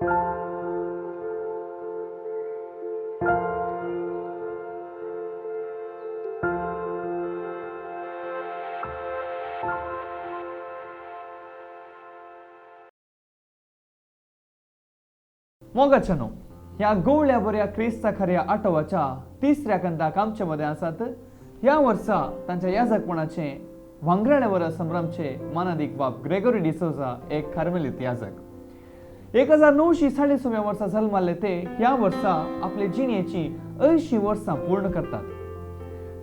मोगाच्यानो, ह्या गोवळ्या बऱ्या क्रिस्ता खऱ्या आठवाच्या तिसऱ्या कंदाक आमचे मदें आसात. ह्या वर्सा तांच्या याजकपणाचे वांगराळे वर संभ्रमचे मानादीक बाब ग्रेगोरी डिसोजा, एक कार्मेलीत याजक. 1940व्या वर्सा जल्माल्ले ते ह्या वर्सा आपले जिणेची 80 वर्सां पूर्ण करतात.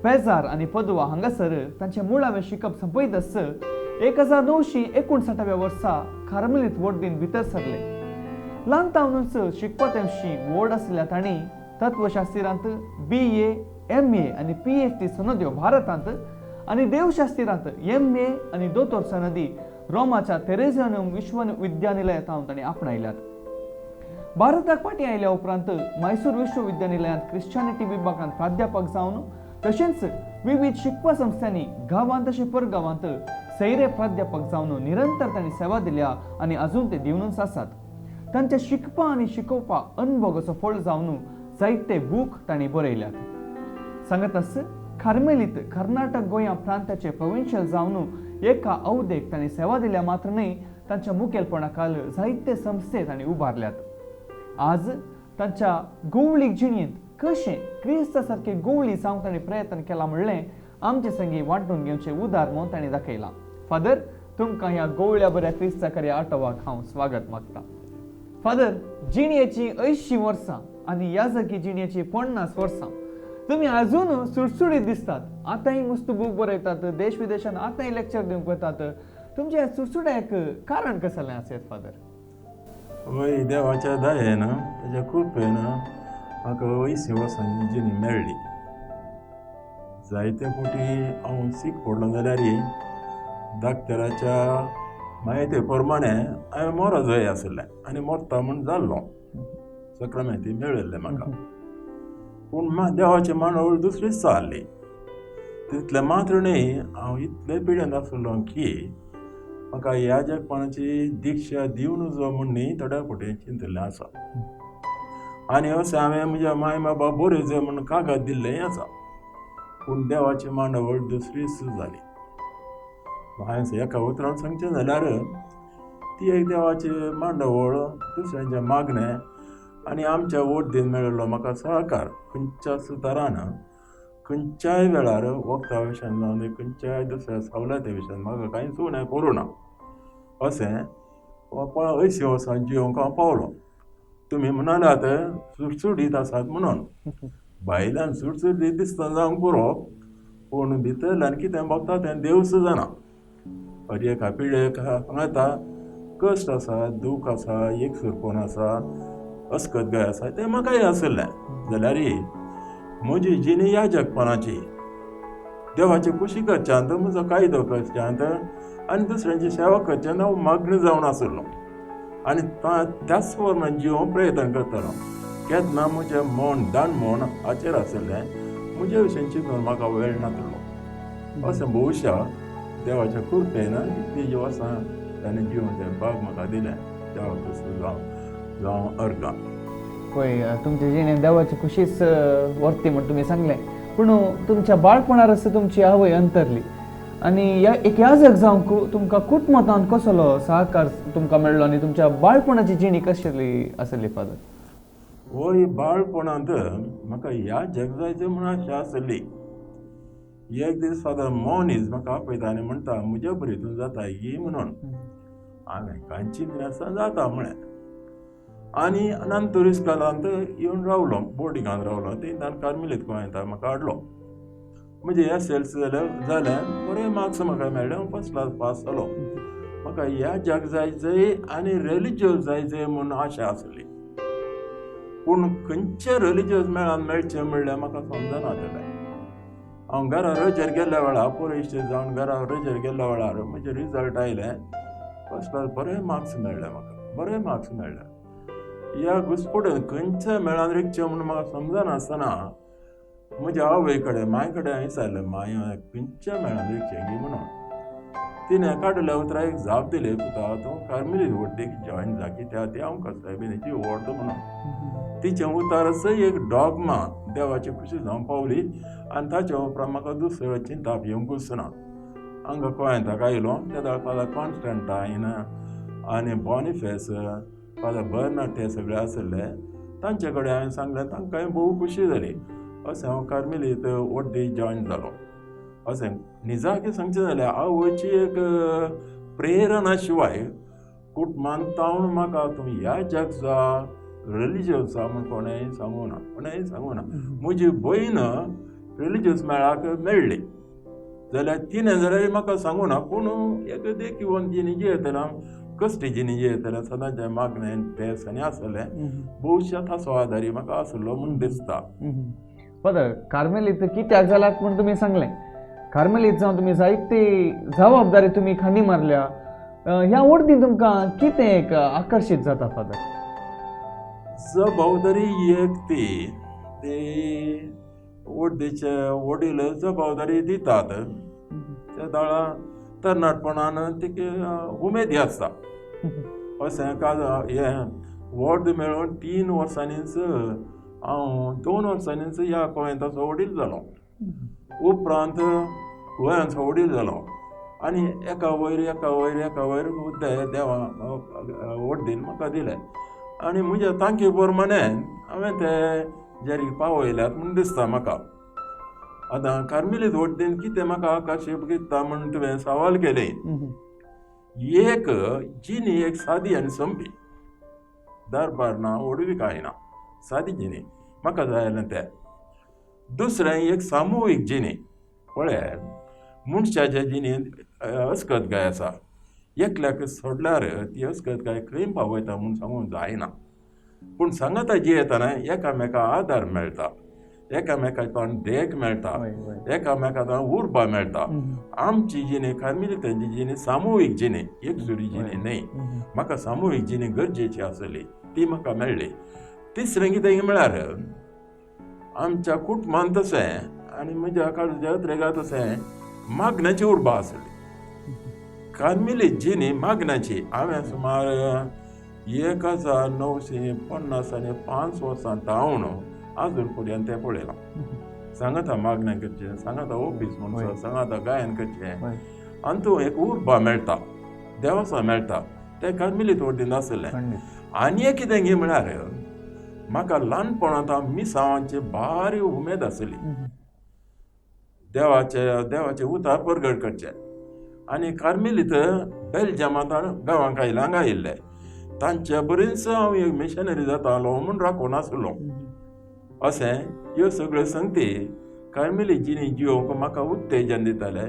पेजार आनी पदवा हांगासर तांचें मुळावें शिकप संपयतच 1959व्या वर्सा कार्मेलीत वॉर्डीन भितर सरले. ल्हान तावनूच शिकपा तेमशी व्हड आशिल्ल्या तांणी तत्वशास्त्रांत BA, MA आनी PhD सनद्यो भारतांत आनी देवशास्त्रांत MA आनी दोतोर सनदी रोमाच्या तेरेझियनम विश्वविद्यानिलयांत तांणी आपणायल्यात. भारताक फाटीं आयल्या उपरांत मैसूर विश्वविद्यानिलयांत क्रिश्चियनिटी विभागांत प्राध्यापक जावन तशेंच विविध शिकपा संस्थांनी गांवांत तशें परगांवांत सैरे प्राध्यापक जावन निरंतर तांणी सेवा दिल्या आनी अजून ते दिवनूच आसात. तांच्या शिकपा आनी शिकोवपा अनुभवाचो फळ जावन जायते बूक तांणी बरयल्यात. सांगतास कार्मेलीत कर्नाटक गोंया प्रांताचे प्रोविन्शियल जावन एका अवधेक तांणी सेवा दिल्या मात्र न्हय, तांच्या मुखेलपणा खाल जायते संस्थे तांणी उबारल्यात. आज तांच्या गोवळीक जिणेंत कशें क्रिस्ता सारके गोवळी जावंक तांणी प्रयत्न केला म्हणलें आमचे संगी वांटून घेवचें उदार म्हणून तांणी दाखयलां. फादर, तुमकां ह्या गोवळ्या बऱ्या क्रिस्ता खऱ्या आटोवाक हांव स्वागत मागता. फादर, जिणेची 80 वर्सां आनी याजकी जिणेची 50 वर्सां, तुमी अजून सुडसुडीत दिसतात. आतांय मस्त बूक बरयतात, देश विदेशांत आतांय लेक्चर दिवंक वतात. तुमच्या सुडसुड्याक कारण कसलें आसत फादर? वय, देवाच्या दयेन, ताच्या कृपेन म्हाका 80 वर्सांची जिणी मेळ्ळी. जायते फावटी हांव सीक पडलो जाल्यार डाक्टराच्या म्हायती प्रमाणे हांवें मरो जाय आसलें आनी मरता म्हूण जाल्लो, सक्रामेंती मेळिल्लें म्हाका. पूण देवाची मांडावळ दुसरीच जाल्ली. तितलें मात्र न्हय, हांव इतले पिडेन आसलो की म्हाका ह्या जगपणाची दिक्षा दिवन जो म्हूण न्ही थोड्या फावटी चिंतिल्लें आसा. आनी अशें हांवें म्हज्या माय बाबा बरें जाय म्हूण कागद दिल्लेंय आसा. पूण देवाची मांडावळ दुसरीच जाली. हांवें एका उतरान सांगचें जाल्यार ती एक देवाची मांडावळ, दुसऱ्यांचें मागणें आनी आमच्या वोर्दीन मेळिल्लो म्हाका सहकार. खंयच्याच तरान खंयच्याय वेळार वखदा विशयान जावं खंयच्याय दुसऱ्या सवलती विशयान म्हाका कांयच उणें करूं ना. अशें 80 वर्सां जिवंक हांव पावलो. तुमी म्हणालात सुडसुडीत आसात म्हणून, भायल्यान सुडसुडीत दिसता जावंक पुरो, पूण भितरल्यान कितें भोगता तें देवच जाणा. हर एका पिळेक हांगा कश्ट आसा, दूख आसा, एकसुरपण आसा, अस्कतगाय आसा, तें म्हाकाय आशिल्लें. जाल्यार म्हजी जिणी याजकपणाची, देवाची खुशी करच्यांत, म्हजो कायदो करच्यांत आनी दुसऱ्यांची सेवा करच्यांत हांव मागणी जावन आशिल्लो आनी त्याच प्रमाण जिवंक प्रयत्न करतालो. केन्ना म्हजें मन दान मन हाचेर आशिल्लें, म्हज्या विशीं चिंतून म्हाका वेळ नासलो. अशें भोवशा देवाच्या कृपेन इतलीं वर्सां ताणें जिवंचें भाग म्हाका दिलें. देवाक जावं जावं अर्गां. पळय, तुमच्या जिणेंत देवाची खुशीच व्हरती म्हण तुमी सांगलें, पूण तुमच्या बाळपणारच तुमची आवय अंतरली आनी ह्या एक याजक जावंक तुमकां कुटुंबांत कसलो सहकार तुमकां मेळ्ळो आनी तुमच्या बाळपणाची जिणी कशी आसली फादर? वय, बाळपणांत म्हाका ह्या जग जायचें म्हूण आशा आसली. एक दीस फादर मोनीज म्हाका आपयता आनी म्हणटा, म्हज्या बरी तूं जाता ही म्हणून. हांवें कांय चिंतनासतना जाता म्हळें आनी नंतर इस्कोलांत येवन रावलो, बोर्डिंगांत रावलो. थंय कार्मेलीत गोंयांत म्हाका हाडलो. म्हजें SLC जालें, बरे मार्क्स म्हाका मेळ्ळे, हांव फर्स्ट क्लास पास जालो. म्हाका ह्या जग जायचें आनी रिलिजियस जायचें म्हूण आशा आसली, पूण खंयचें रिलिजियस मेळान मेळचें म्हणल्यार म्हाका समजना जालें. हांव घरा रजेर गेल्ल्या वेळार, पयशे जावन घरा रजेर गेल्ल्या वेळार म्हजें रिजल्ट आयलें, फर्स्ट क्लास, बरे मार्क्स मेळ्ळे म्हाका, बरे मार्क्स मेळ्ळे. ह्या घुसपटेन खंयच्या मेळान रिगचें म्हूण म्हाका समजनासतना म्हज्या आवय कडेन, माय कडेन हांवें विचारलें, माय खंयच्या मेळान रिगचें गी म्हणून. तिणें काडल्या उतरां एक जाप दिली, पुता तूं कार्मेलीत व्हडलीक जॉयन जा, कित्याक ती आमकां सायबिणीची व्हड म्हणून. तिचें उतारच एक डॉगमा देवाची खुशी जावन पावली आनी ताच्या उपरांत म्हाका दुसरो चिंताप येवंकूच ना. हांगा गोंयांत आयलो तेन्ना फादर कॉन्स्टंटायन आनी बॉनिफेस, फादर बर्नाट ते सगळे आसले, तांचे कडेन हांवें सांगलें, तांकांय भोव खुशी जाली. अशें हांव कार्मेलीत वड्डी जॉयन जालो. अशें निजाकी सांगचें जाल्यार आवयची एक प्रेरणा शिवाय कुटुंबान तावन म्हाका तूं ह्या जग जा रिलिजियस जा म्हूण कोणेंय सांगूं ना, कोणेंय सांगूं ना. म्हजी भयण रिलिजियस मेळाक मेळ्ळी जाल्यार तिणें जाल्यार म्हाका सांगूं ना, पूण एक देखी जिणी जियेतना, कश्टी जिणी जियेतना सदांचें मागणें तें सनी आसलें, भोवश्या ताचो आदारी म्हाका आसलो म्हूण दिसता. फादर, कार्मेलीत कित्याक जालात म्हूण तुमी सांगलें, कार्मेलीत जावन तुमी जायती जबाबदारी तुमी खांदी मारल्या, ह्या वरवीं तुमकां कितें एक आकर्शीत जाता फादर? जबाबदारी एक ती ती वड्डीचे वडील जबाबदारी दितात त्या दाळा तरणाटपणान तिका उमेदी आसता. अशें काज हें वर्द मेळून 3 वर्सांनीच हांव 2 वर्सांनीच ह्या गोंयांत वडील जालो. उपरांत गोंयांत वडील जालो आनी एका वयर एका वयर एका वयर देवा वड्डीन म्हाका दिलें आनी म्हज्या तांकी प्रमाणे हांवें ते जेरीक पावयल्यात म्हूण दिसता म्हाका. आतां कार्मेलीत वड्डीन कितें म्हाका आकर्शीत करता म्हूण तुवें सवाल केलें. एक जिणी एक सादी आनी संपी, दरबार ना, व्हडवी कांय ना, सादी जिणी म्हाका जाय आसलें तें. दुसरें एक सामुहीक जिणी, पळय मनशाच्या जिणेंत अस्कतकाय आसा, एकल्याक सोडल्यार ती अस्कतकाय खंय पावयता म्हूण सांगूंक जायना, पूण सांगाता जियेतना एकामेका आदार मेळटा, एकामेकाच्यान देख मेळटा, एकामेकाच्यान उर्बा मेळटा. आमची जिणी कार्मेलितांची जिणी सामुहीक जिणी, एकसुरी जिणी न्हय. म्हाका सामुहीक जिणी गरजेची आसली, ती म्हाका मेळ्ळी. तिसरें कितें म्हळ्यार आमच्या कुटुंबान तशें आनी म्हज्या काळजाच्या अत्रेगा तशें मागण्याची उर्बा आसली. कार्मेलीत जिणी मागण्याची. हांवें सुमार 1950 आनी 5 वर्सां तावन आजून पर्यंत तें पळयलां. सांगाता मागणें करचें, सांगाता ऑफीस म्हणचो, सांगाता गायन करचें, आनी तूं एक उर्बा मेळटा, देवासा मेळटा, तें कार्मेलीत वड्डीन आसलें. आनी एक कितें गी म्हळ्यार म्हाका ल्हानपणांत मिसांवांची भारी उमेद आसली, देवाचे देवाचे उतार परगट करचे. आनी कार्मेलीत बेलजमांत गांवांक आयले, हांगा आयिल्ले तांच्या बरीच हांव एक मिशनरी जातालो म्हूण राखून आसलो. अशें ह्यो सगळ्यो संगती कार्मेली जिणी जिवंक म्हाका उत्तेजन दिताले.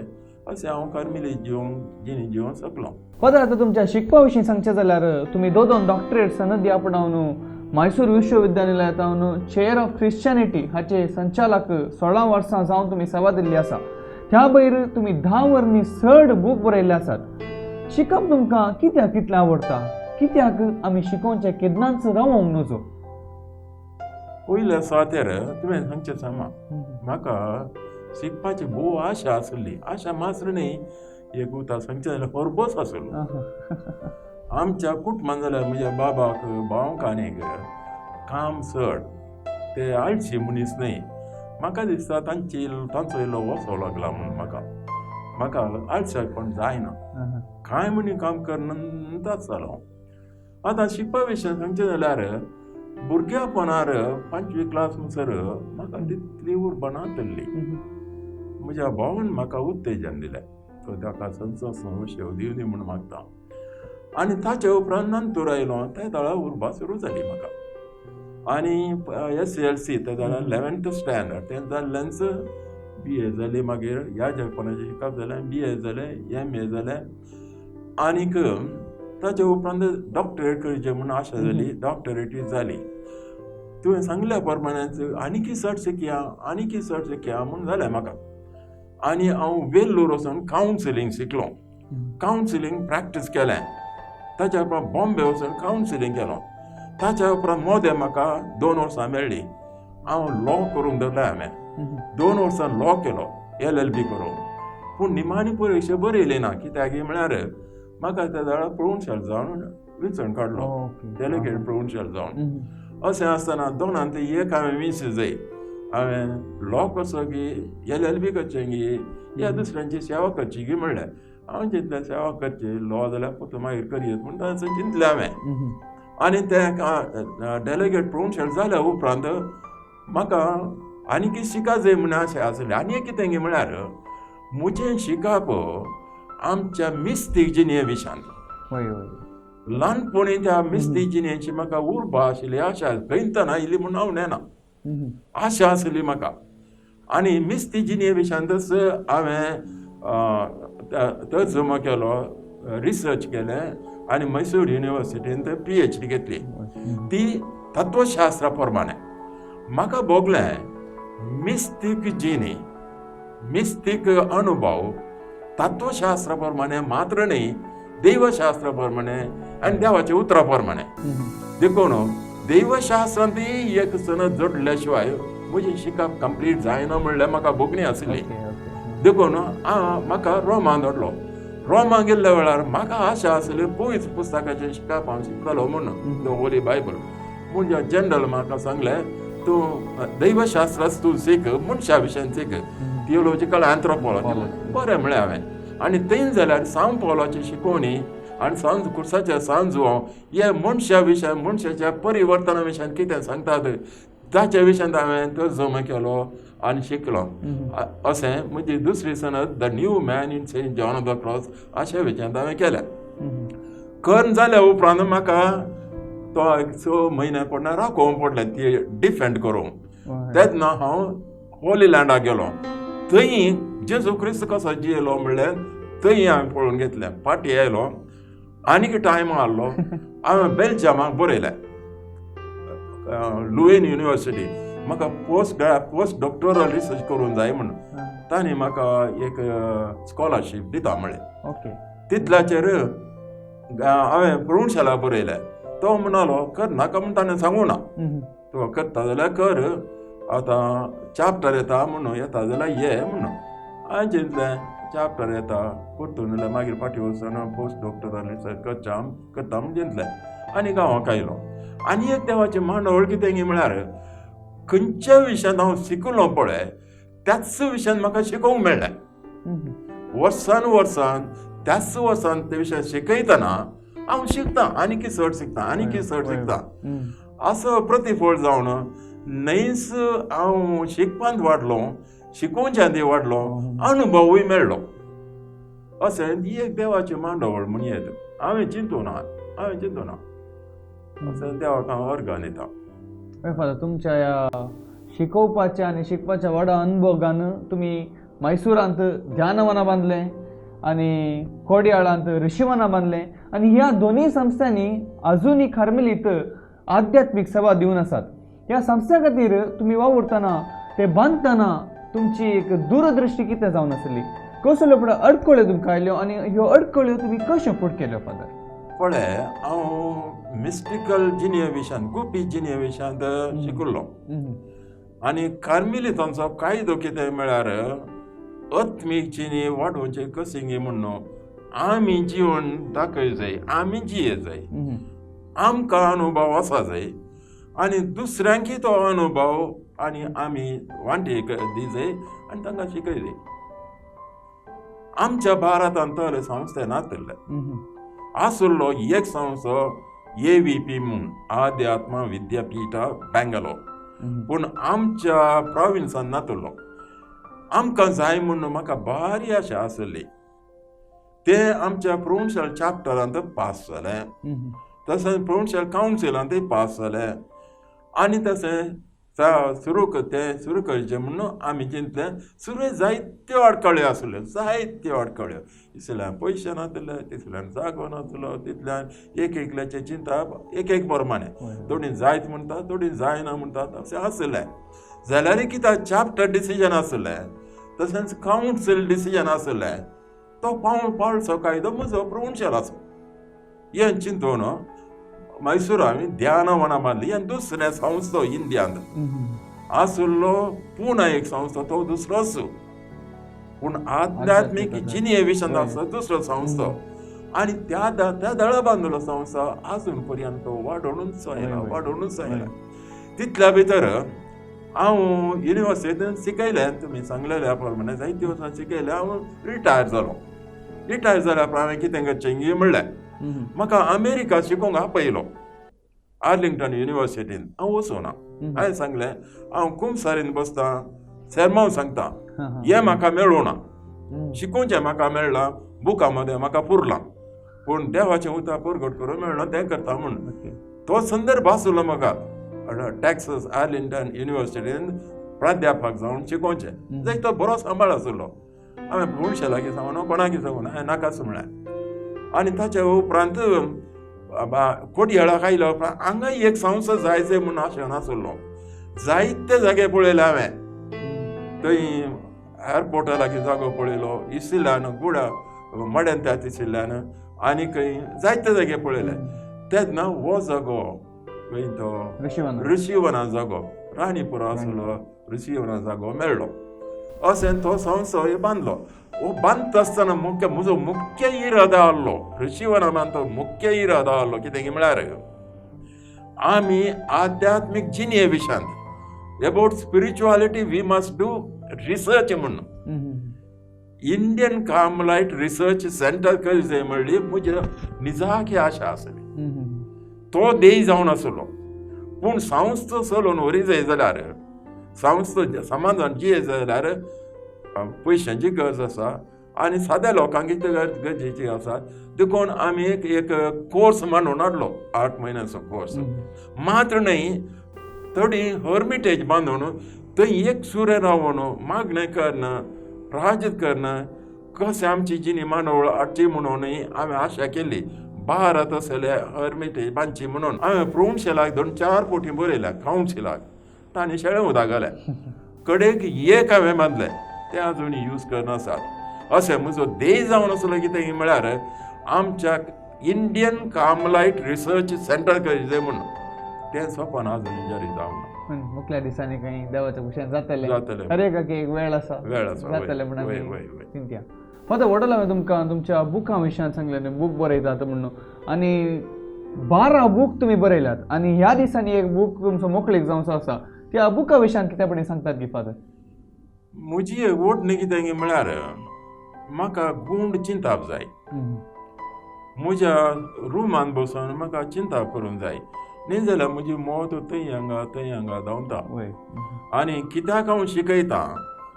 अशें हांव कार्मेली जिवंक जिणी जिवंक शकलो. फादर, आतां तुमच्या शिकपा विशीं सांगचें जाल्यार तुमी 2 डॉक्टरेट सनदी आपणावन मैसूर विश्वविद्यालयांत चेअर ऑफ क्रिश्चियनिटी हाचे संचालक 16 वर्सां जावन तुमी सेवा दिल्ली आसा. त्या भायर तुमी 10 वर्णी चड बूक बरयल्ले आसात. शिकप तुमकां कित्याक कितलें आवडटा? कित्याक आमी शिकोवचें केन्नाच रावोंक नजो? पयल्या सुवातेर तुवें सांगचें सामा, म्हाका शिकपाची भोव आशा आसली. आशा मात्र न्ही, एक उतार सांगचें जाल्यार होरबोस आसलो. आमच्या कुटुंबान जाल्यार म्हज्या बाबाक भावंक आनीक काम चड, ते आळशी मनीस न्हय. म्हाका दिसता तांची तांचो इल्लो वसो लागला म्हूण म्हाका म्हाका आळशेपण जायना, कांय म्हणी काम करनताच जालो. आतां शिकपा विशयान सांगचें जाल्यार भुरग्यापणार 5वी क्लास म्हणसर म्हाका तितली उर्बा नातली. म्हज्या भावान म्हाका उत्तेजन दिलें, तो ताका संशय दिवनी म्हूण मागता. आनी ताचे उपरांत नंतर आयलो त्या वेळार उर्बा सुरू जाली म्हाका. आनी SLC ते जाल्यार 11th standard तें जाल्ल्यानच BA जाली, मागीर ह्या जगपणाचें शिकप जालें, BA जालें, MA जालें. आनीक ताचे उपरांत डॉक्टरेट करचें म्हूण आशा जाली, डॉक्टरेटूय जाली. तुवें सांगल्या प्रमाणे आनीकय चड शिकया, आनीकय चड शिकया म्हूण जालें म्हाका. आनी हांव वेल्लूर वचून कावन्सिलींग शिकलो, कावन्सिलींग प्रॅक्टीस केलें. ताच्या उपरांत बॉम्बे वचून कावन्सिलींग केलो. ताच्या उपरांत मोदें म्हाका 2 वर्सां मेळ्ळी. हांव लॉ करूंक धरलें. हांवें 2 वर्सां लॉ केलो, LLB करूंक. पूण निमाणी परिक्षा बरयली ना, कित्याक म्हळ्यार म्हाका त्या वेळार प्रोविन्शियल जावन विंचून काडलो, डेलिगेट प्रोविन्शियल जावन. अशें आसतना दोनांत एक हांवें वीस जाय, हांवें लॉ करचो गी एल.एल.बी करचें गी या दुसऱ्यांची सेवा करची गी म्हणलें. हांवें चिंतलें सेवा करची, लॉ जाल्यार पोतून मागीर करयेत म्हूण तशें चिंतलें हांवें. आनी तें डेलिगेट प्रोविन्शियल जाल्या उपरांत म्हाका आनी कितें शिका जाय म्हूण अशें आसलें. आनी एक कितें गी म्हळ्यार म्हजें शिकप आमच्या मिस्तीक जिणे विशांत, ल्हानपणी त्या मिस्तीक जिणेची म्हाका उर्बा आशिल्ली, आशा खंयतना आयिल्ली म्हूण हांव नेना, आशा आशिल्ली म्हाका. आनी मिस्ती जिणे विशांतच हांवें तर्जमो केलो, रिसर्च केलें आनी मैसूर युनिवर्सिटींत पी.एच.डी घेतली ती तत्वशास्त्रा प्रमाणे. म्हाका भोगलें मिस्तीक जिणी, मिस्तीक अनुभव तत्वशास्त्रा प्रमाणे मात्र न्ही, देवशास्त्रा प्रमाणे आनी देवाच्या उतरा प्रमाणे. देखून देवशास्त्रांत एक सनद जोडल्या शिवाय म्हजें शिकप कंप्लीट जायना म्हणल्यार म्हाका भोगणी आसली. देखून म्हाका रोमान धाडलो. रोमा गेल्ल्या वेळार म्हाका आशा आसली पयस पुस्तकाचें शिकप हांव शिकतलो म्हूण, the Holi Bible. म्हणजे जनरल म्हाका सांगलें तूं दैवशास्त्राच तूं शीक, मनशा विशयान शीक, थियोलॉजिकल एन्थ्रोपोलॉजी. बरें म्हळें हांवें. आनी थंय जाल्यार सांव पावलाची शिकवणी आनी सांज कुर्साच्या सांजो हे मनशा विशयान, मनशाच्या परिवर्तना विशयान कितें सांगतात ताच्या विशयांत हांवें तर्जमो केलो आनी शिकलो. अशें म्हजी दुसरी सनद the new man in Saint John of the Cross अशा विशयांत हांवें केलें. करून जाल्या उपरांत म्हाका तो एक 6 म्हयने कोणा राखोवंक पडलें ती डिफेंड करूंक. तेन्ना हांव होली लँडाक गेलो, थंय जेजू क्रिस्त कसो जियेलो म्हणल्यार थंय हांवें पळोवन घेतलें. फाटीं आयलो आनीक टायम आहलो, हांवें बेल्जियमाक बरयलें, लुवेन युनिवर्सिटी. म्हाका पोस्ट डॉक्टोरल रिसर्च करूंक जाय म्हूण तांणी म्हाका एक स्कॉलरशीप दिता म्हळें. तितल्याचेर हांवें प्रोविन्शियलाक बरयलें. तो म्हणालो कर नाका म्हूण ताणें सांगू ना, तूं करता जाल्यार कर, आतां चॅप्टर येता म्हणून, येता जाल्यार ये म्हणून. हांवें चिंतलें चॅप्टर येता परतून जाल्यार मागीर फाटीं वचून पोस्ट डॉक्टोरल रिसर्च करता म्हूण चिंतलें आनी गांवाक आयलो. आनी एक देवाचें मांडवळ कितें गी म्हळ्यार खंयच्या विशयांत हांव शिकलो पळय त्याच विशयांत म्हाका शिकोवंक मेळ्ळें. वर्सान वर्सान त्याच वर्सान ते विशयान शिकयतना हांव शिकतां, आनीक चड शिकतां, आनीक चड शिकतां. असो प्रतिफळ जावन न्हयच हांव शिकपांत वाडलो, शिकोवच्या वाडलो, अनुभवूय मेळ्ळो. अशें एक देवाचें मांडवळ म्हूण येत हांवें चिंतूं ना, हांवें चिंतूं ना. अशें देवाक हांव अर्गां दिता. फादर, तुमच्या ह्या शिकोवपाच्या आनी शिकपाच्या व्हडा अनुभोगान तुमी मैसुरांत ध्यानवनां बांदलें आनी कोडयाळांत ऋषिवनां बांदलें आनी ह्या दोनूय संस्थांनी अजुनूय कार्मेलीत आध्यात्मीक सेवा दिवन आसात. ह्या संस्थां खातीर तुमी वावुरतना, ते बांदतना तुमची एक दूरदृश्टी कितें जावन आसली, कसल्यो फुडें अडकळ्यो तुमकां आयल्यो आनी ह्यो अडकळ्यो तुमी कश्यो फुट केल्यो फादर? पळय, हांव मिस्टिकल जिणे विशयांत, गुपीत जिणे विशयांत शिकिल्लो आनी कार्मेलितांचो कायदो कितें म्हळ्यार आत्मीक जिणे वाडोवचें कशें गी म्हूण आमी जिवन दाखय जाय, आमी जिये जाय, आमकां अनुभव आसा जाय आनी दुसऱ्यांकय तो अनुभव आनी आमी वांटे दी जाय आनी तांकां शिकय जाय. आमच्या भारतांत तसले संस्थे नातिल्ले, आशिल्लो एक संस्थो ए.व्ही.पी म्हूण, आध्यात्म विद्यापीठ बेंगलोर, पूण आमच्या प्रोविन्सान नातिल्लो. आमकां जाय म्हूण म्हाका भारी आशा आशिल्ली. ते आमच्या प्रोविन्शियल चॅप्टरांत पास जालें, तशेंच प्रोविन्शियल कावन्सिलांतय पास जालें आनी तशें सुरू तें सुरू करचें म्हणून आमी चिंतलें. सुरू जायत्यो अडकळ्यो आसल्यो, जायत्यो अडकळ्यो, इसल्यान पयशे नासले, तिसल्यान जागो नासलो, तितल्यान एक एकल्याचें चिंतप एक एक प्रमाणे, थोडीं जायत म्हणटात, थोडीं जायना म्हणटात, अशें आसलें. जाल्यार कित्याक चॅप्टर डिसिजन आसलें, तशेंच कावन्सील डिसिजन आसलें, तो पावल पाळचो कायदो म्हजो प्रोविन्शियल आसा. हें चिंतून मैसूर आमी ध्यानवनां बांदली. आनी दुसरें संस्थो इंडियांत आशिल्लो पुना एक संस्था, तो दुसरोच. पूण आध्यात्मीक जिणे विशयांत आसा दुसरो संस्था. आनी त्या त्या दळा बांदलो संस्था आजून पर्यंत तो वाडोवनूच आयला, वाडोवनूच आयला. तितल्या भितर हांव युनिवर्सिटीन शिकयलें, तुमी सांगलेल्या प्रमाणे जायते वर्सां शिकयलें. हांव रिटायर जालो. रिटायर जाल्या उपरांत हांवें कितें करचें म्हणलें, म्हाका अमेरिका शिकोवंक आपयलो आर्लिंगटन युनिवर्सिटीन. हांव वचूना. हांवें सांगलें हांव कुमसारीन बसतां, सेर्मांव सांगता, हें म्हाका मेळूना, शिकोवचें म्हाका मेळ्ळां, बुकां मदें म्हाका पुरलां, पूण देवाचें उतर परगट करूंक मेळना तें करता म्हूण. तो संदर्भ आसलो म्हाका टॅक्सस आर्लिंगटन युनिवर्सिटीन प्राध्यापक जावन शिकोवचें. जायतो तो बरो सांबाळ आसलो. हांवें मनशा लागीं सांगून कोणाक सांगून हांवें नाकाच म्हळें. आनी ताच्या उपरांत कोडयाळाक आयल्या उपरांत हांगाय एक संस्था जाय जाय म्हूण आशेन नासलो. जायते जागे पळयले हांवें. थंय एअरपोर्टा लागीं जागो पळयलो, इसिल्ल्यान गुडा मड्यान त्या तिशिल्ल्यान आनी खंय जायते जागे पळयले. तेन्ना हो जागो खंय तो ऋषीवना जागो, राणीपुरा आसलो ऋषीवना जागो मेळ्ळो. अशें तो संस्था बांदलो. हो बांदता आसतना मुख्य म्हजो मुख्य इरादा आहलो, ऋषीवना बांदतो मुख्य इरादा आहलो कितें म्हळ्यार आमी आध्यात्मीक जिणे विशयांत about spirituality we must do research म्हूण इंडियन कार्मलायट रिसर्च सेंटर करी जाय म्हणली म्हजी निजाकी आशा आसली. तो ध्येय जावन आसलो. पूण संस्था चलोवन व्हरी जाय जाल्यार, संस्था समाजान जिये जाय जाल्यार पयशांची गरज आसा आनी साद्या लोकांक गरजेची आसा. देखून आमी एक एक कोर्स मांडून हाडलो, 8 म्हयन्याचो कोर्स. मात्र न्हय, थोडी हर्मिटेज बांदून थंय एक सुरें रावन मागणें कर्ण, प्राजित कर्ण, कशें आमची जिणी मांडवळ हाडची म्हणून हांवें आशा केली. भारत आसले हर्मिटेज बांदची म्हणून हांवें प्रोन्शिलाक 2-4 कोटी बरयल्या कावन्सिलाक, तांणी शेळें उदक घालें. कडेक एक हांवें बांदलें, तें आजून यूज करनासात. अशें म्हजो ध्येय जावन आसलो कितें म्हळ्यार आमच्या इंडियन कार्मलायट रिसर्च सेंटर करी जाय म्हणून. तें सपन आजून जारी जावना. मुखल्या दिसांनी काही देवाच्या कुशान जातलें, हर एकाक एक वेळ आसा, वेळ आसा, जातलें म्हूण आमी चिंतया. फादर व्हडलो हांवें तुमकां तुमच्या बुकां विशयान सांगलें, बूक बरयतात म्हणून, आनी 12 बूक तुमी बरयल्यात आनी ह्या दिसांनी एक बूक तुमचो मोकळीक जावचो आसा. त्या बुका विशयान कितें पणी सांगतात गी फादर? म्हजी एक ओडणी कितें म्हळ्यार म्हाका गूंड चिंताप जाय. म्हज्या रुमान बसून म्हाका चिंताप करूंक जाय, न्ही जाल्यार म्हजी मत थंय हांगा थंय हांगा धांवता. आनी कित्याक हांव शिकयतां,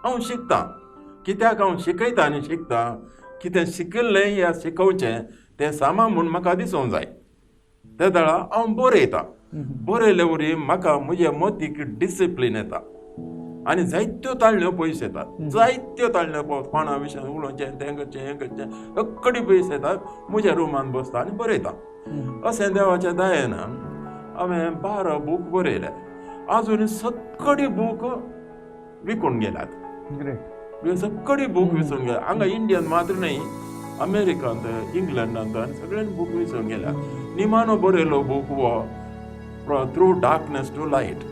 हांव शिकतां, कित्याक हांव शिकयतां आनी शिकतां, कितें शिकिल्लें या शिकोवचें तें सामान म्हूण म्हाका दिसूंक जाय. ते वेळार हांव बरयतां. बरयले वरी म्हाका म्हज्या मतीक डिसिप्लीन येता आनी जायत्यो ताळण्यो पयशे येतात, जायत्यो ताळण्यो कोणा विशयान उलोवचें, तें करचें, हें करचें, अक्कडी पयशे येतात. म्हज्या रुमान बसता आनी बरयता. अशें देवाच्या दयेन हांवें 12 बूक बरयले. आजून सगळी बूक विकून गेल्यात, सगळी बूक विचून गेल्या. हांगा इंडियन मात्र न्हय, अमेरिकांत, इंग्लंडांत आनी सगळ्यांनी बूक विचून गेल्यात. निमाणो बरयलो बूक हो थ्रू डार्कनेस टू लायट,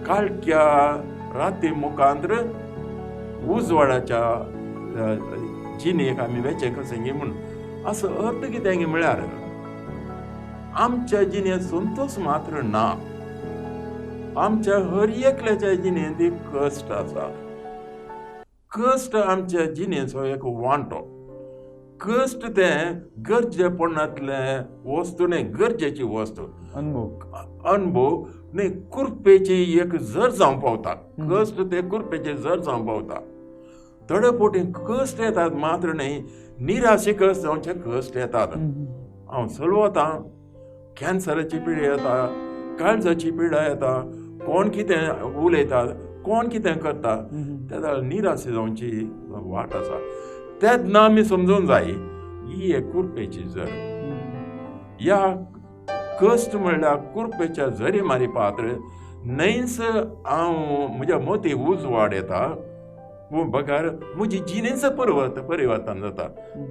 काळख्या राती मुखांतर उजवाडाच्या जिणेक आमी वेचें कशें गी म्हूण. असो अर्थ कितें गी म्हळ्यार आमच्या जिणेंत संतोश मात्र ना, आमच्या हर एकल्याच्या जिणेंत एक कश्ट आसा. कश्ट आमच्या जिणेचो एक वांटो. कश्ट तें गरजे पडनातलें वस्तू न्हय, गरजेची वस्तू, अनुभव न्हय, कुरपेची एक जर जावंक पावता. कश्ट ते कुरपेचे जर जावंक पावता. थोडे पोटी कश्ट येतात मात्र न्हय, निराशे कश्ट जावचे कश्ट येतात. हांव चलवतां, कॅन्सराची पिडा येता, काळजाची पिडा येता, कोण कितें उलयता, कोण कितें करता, तेन्ना निराशे जावची वाट आसा. तेन्ना आमी समजूंक जाय ही एक कुरपेची जर. ह्या कश्ट म्हणल्यार कुरपेच्या जरी मारी पात्र न्हयच हांव म्हज्या मती उजवाड येता, पूण बगर म्हजी जिणेचो परिवर्तन जाता,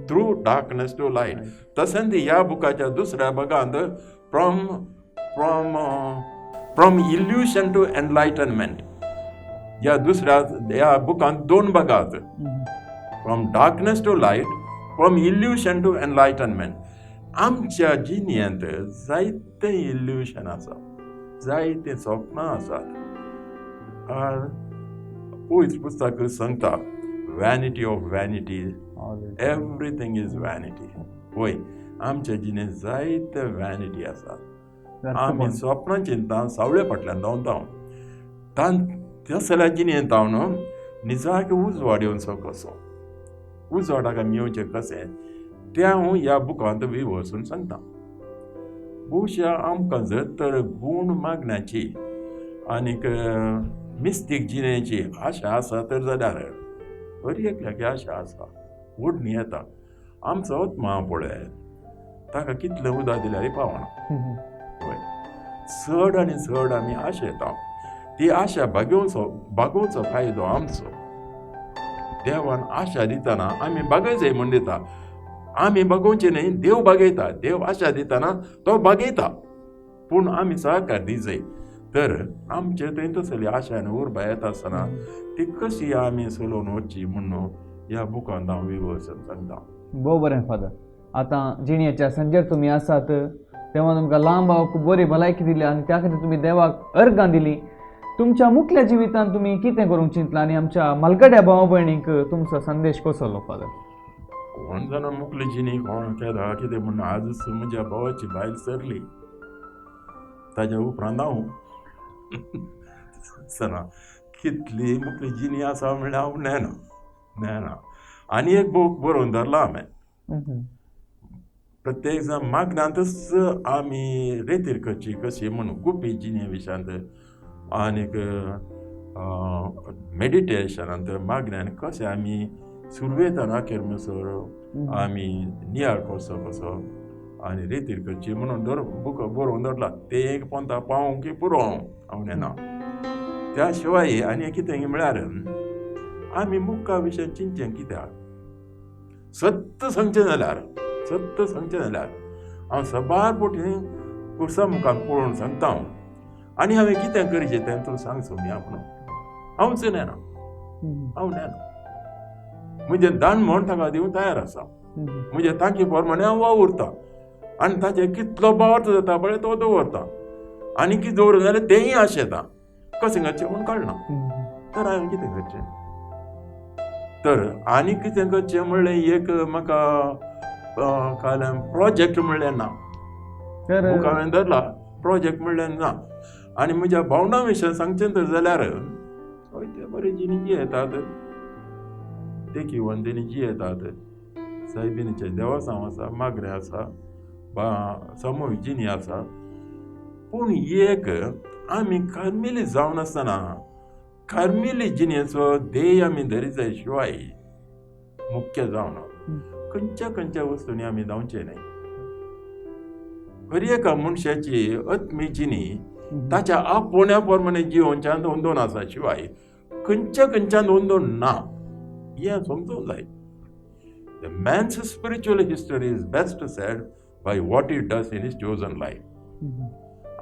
थ्रू डार्कनेस टू लायट. तशेंच ह्या बुकाच्या दुसऱ्या भागांत from from illusion to enlightenment, ह्या दुसऱ्या ह्या बुकांत दोन भागात, from darkness to light, from illusion to enlightenment. आमच्या जिणेंत जायते इल्युशन आसा, जायते सपनां आसात. पवित्र पुस्तक सांगता, vanity of vanity, everything is vanity. वय, आमच्या जिणेंत जायते वॅनिटी आसात. आमी सपनां चिंता सावळे फाटल्यान धांवता. तसल्या जिणेंत हांव न्हू निजाक उजवाड येवचो कसो, उजवाडाक आमी येवचें कशें तें हांव ह्या बुकांत विवसून सांगता. बहुशा आमकां जर तर गूण मागण्याची आनीक मिस्तीक जिणेची आशा आसा तर जाल्यार हर एकल्याक आशा आसा, ओडणी येता. आमचो आत्मा पळय ताका कितलें उदक दिल्यार पावना. हय, चड आनी चड आमी आशा येता. ती आशा बागोवचो फायदो आमचो. देवान आशा दितना आमी बागयचें म्हूण दिता, आमी बागोवचें न्हय, देव बागयता. देव आशा दितना तो बागयता, पूण आमी सहकार दिजय. तर आमचे थंय तसली आशा आनी उर्बा येता आसतना ती कशी आमी चलोवन वचची म्हूण ह्या बुकांत हांव विवसन सांगता. भोव बरें फादर. आतां जिणेच्या संजेर तुमी आसात तेव्हा तुमकां लांब खूब बरी भलायकी दिली आनी त्या खातीर तुमी देवाक अर्गां दिली. तुमच्या मुखल्या जिवितांत तुमी कितें करूंक चिंतलां आनी आमच्या मालगड्या भाव भयणींक तुमचो संदेश कसलो फादर? कोण जाणा मुखली जिणी कोण केदा कितें म्हूण आजच म्हज्या भावाची बायल सरली, ताज्या उपरांत हांव सना कितली मुखली जिणी आसा म्हणल्यार हांव नेणा. आनी एक बूक बरोवन धरला हांवें. प्रत्येक जाण मागण्यांतच आमी रेतीर करची कशी म्हूण गुपी जिणे विशयांत आनीक मेडिटेशनांत मागण्यान कशें आमी सुरवेतान अखेर म्हणसर आमी नियाळ करचो कसो आनी रेतीर करची म्हणून दर बूक बरोवन दवरला. तें एक पंता पावूंक की पुरो हांव नेणा. त्या शिवाय आनी कितें म्हळ्यार आमी मुक्का विशय चिंतचें कित्याक, सत्य सांगचें जाल्यार, सत्य सांगचें जाल्यार हांव सबार पोटी कुर्सा मुखार पळोवन सांगता हांव आनी हांवें कितें करचें तें तूं सांग सोम्या म्हणून. हांवच नेणा, हांव नेणा. म्हजें दान म्हण ताका दिवंक तयार आसा, म्हजे तांकी प्रमाणे हांव वावुरता आनी ताचेर कितलो भावार्थ जाता पळय तो दवरता आनी कितें दवरूं जाल्यार तेंय आशेता कशें करचें म्हूण कळना. तर हांवें कितें करचें, तर आनी कितें करचें म्हणलें एक म्हाका काल प्रोजेक्ट म्हणलें ना, बूक हांवें धरला प्रोजेक्ट म्हणलें ना. आनी म्हज्या भावंडां विशय सांगचें तर जाल्यार हय ते बरे जिणी जियेतात, देखी वंदिनी जियेतात, सायबिनीचें देवसांव आसा, मागरें आसा, सामूहीक जिणी आसा. पूण एक आमी कार्मेली जावन आसतना कार्मेली जिणेचो ध्येय आमी धरी जाय शिवाय मुख्य जावन खंयच्या खंयच्या वस्तूंनी आमी धांवचें न्हय. हर एका मनशाची आत्मी जिणी ताच्या आपोवण्या प्रमाणे जिवनच्यान दोन आसा शिवाय खंयच्या खंयच्यान दोन ना, हें समजूंक जाय. The man's spiritual history is best said by what he does in his chosen life.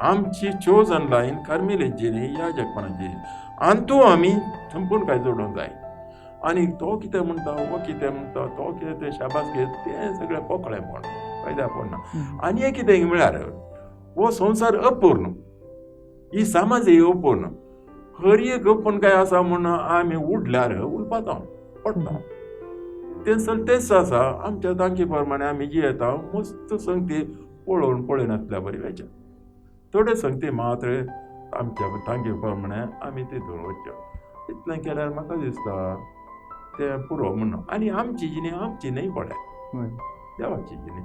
आमची चोजन लायन कार्मेली जिणी याजकपणाची आनी आमी संपूर्ण काय जोडूंक जाय. आनी तो कितें म्हणटा, हो कितें म्हणटा, तो कितें तें शाबास घेत तें सगळें पोकळेपण, फायद्यापण ना. आनी एक कितें म्हळ्यार हो संवसार अपूर्ण, ही समाज ही अपूर्ण. हर एक अपूर्ण काय आसा म्हूण आमी उडल्यार उलपाता पडटा, तें सगळें तेच आसा. आमच्या तांकी प्रमाणे आमी जियेता, मस्त संगती पळोवन पळयनासल्या बरी वयचें, थोडे संगती मात्र आमच्या तांकी प्रमाणे आमी तितून वचचें. इतलें केल्यार म्हाका दिसता तें पुरो म्हणून. आनी आमची जिणी आमची न्हय पळय, देवाची जिणी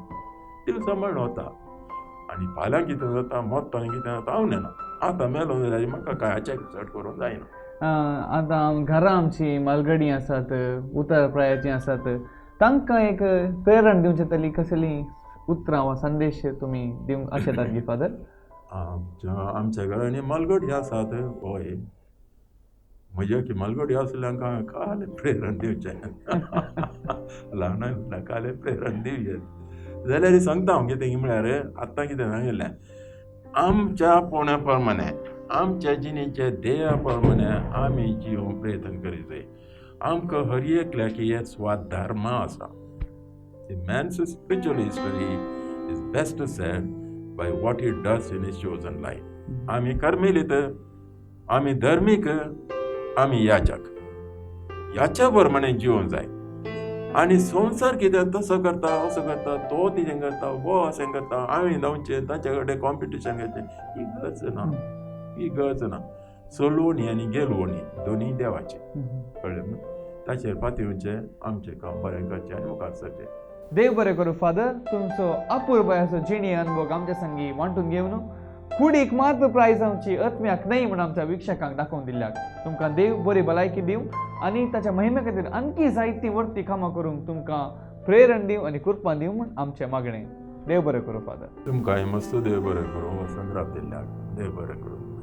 देव सांबाळून वता. आनी फाल्यां कितें जाता, मरतना कितें जाता हांव नेणा. आतां मेलो जाल्यार म्हाका कांय हाचें चड करूंक जायना. आतां घरां आमची मालगडी आसात, उतर प्रायाचीं आसात, तांकां एक प्रेरणा दिवचें जाली कसली उतरां वा संदेश तुमी दिवंक आशेतात गी फादर? आमच्या घरांनी मालगडी आसात. हय, म्हज्या की मालगडी आसल्यार कालें प्रेरण दिवचें, ल्हान कालें प्रेरण दिवचें जाल्यार सांगता हांव कितें म्हळ्यार आतां कितें सांगिल्लें आमच्या पोण्या प्रमाणे आमच्या जिणेच्या ध्येया प्रमाणे आमी जिवंक प्रयत्न करीत जाय. आमकां हर एकल्याक हे स्वाधर्म आसा. The man's spiritual history is best said by what he does in his chosen life. आमी कर्मेलीत, आमी धर्मीक, आमी याचक, ह्याच्या प्रमाणे जिवंक जाय. आनी संवसार कितें तसो करता, असो करता, तो तिजें करता, हो अशें करता, आमी धांवचें ताच्या कडेन कॉम्पिटिशन घेवचें, ही गरज ना, ही गरज ना. चलोवणी आनी गेलोवणी दोनूय देवाचे, कळ्ळें न्हू? ताचेर पातयेवचें, आमचें काम बरें करचें आनी मुखार सरचें. देव बरें करूं फादर, तुमचो अपुरबाय असो जिणी अनुभव आमच्या संगी वांटून घेवन कुडीक मात्र प्राय जावची आत्म्याक न्हय म्हूण आमच्या वीक्षकांक दाखोवन दिल्ल्याक. तुमकां देव बरी भलायकी दिवं आनी ताच्या महिमे खातीर आणखी जायती वर्ती कामां करूंक तुमकां प्रेरण दिवं आनी कृपा दिवं म्हूण आमचें मागणें. देव बरें करूं फादर. तुमकांय मस्त देव बरें करूं, संग्राप दिल्ल्याक. देव बरें करूं.